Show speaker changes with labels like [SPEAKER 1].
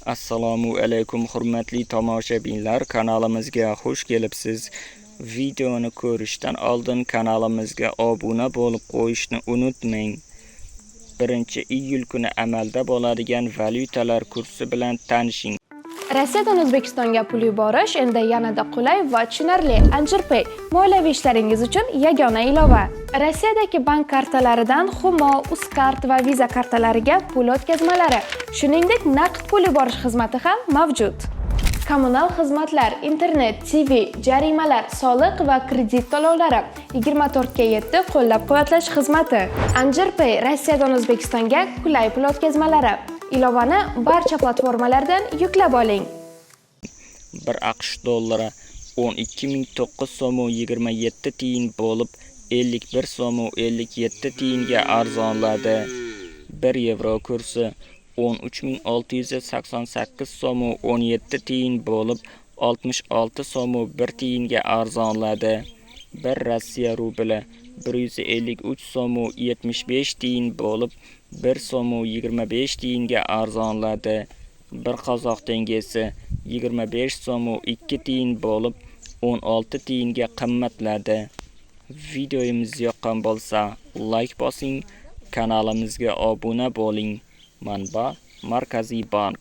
[SPEAKER 1] Assalomu alaykum, hurmatli tomoshabinlar, kanalimizga xush kelibsiz. Videoni ko'rishdan oldin kanalimizga obuna bo'lib qo'yishni unutmang. 1-iyul kuni amalda bo'ladigan valyutalar kursi bilan tanishing.
[SPEAKER 2] Rossiyadan O'zbekistonga pul yuborish endi yanada qulay va tushunarli. Anjirpay moliyaviy ishlaringiz uchun yagona ilova. Rossiyadagi bank kartalaridan Humo, Uzcard va Visa kartalariga pul o'tkazmalari, shuningdek, naqd pul yuborish xizmati ham mavjud. Kommunal xizmatlar, internet, TV, jarimalar, soliq va kredit to'lovlari, 24 ga 7 qo'llab-quvvatlash xizmati. Anjirpay Rossiyadan O'zbekistonga qulay pul o'tkazmalari. Ilovani barcha platformalardan yuklab oling.
[SPEAKER 1] 1 AQSh dollari 12 009 so'm 27 tiyin bo'lib, 51 so'm 57 tiyinga arzonladi. 1 yevro kursi 13 688 so'm 17 tiyin bo'lib, 66 so'm 1 tiyinga arzonladi. 1 Rossiya rubli 153 so'm 75 tiyin bo'lib, 1 so'm 25 tiyinga arzonladi. 1 qozoq tengesi 25 so'm 2 tiyin bo'lib, 16 tiyinga qimmatladi. Videomiz yoqqan bo'lsa, layk bosing, kanalimizga obuna bo'ling. Manba: Markaziy bank.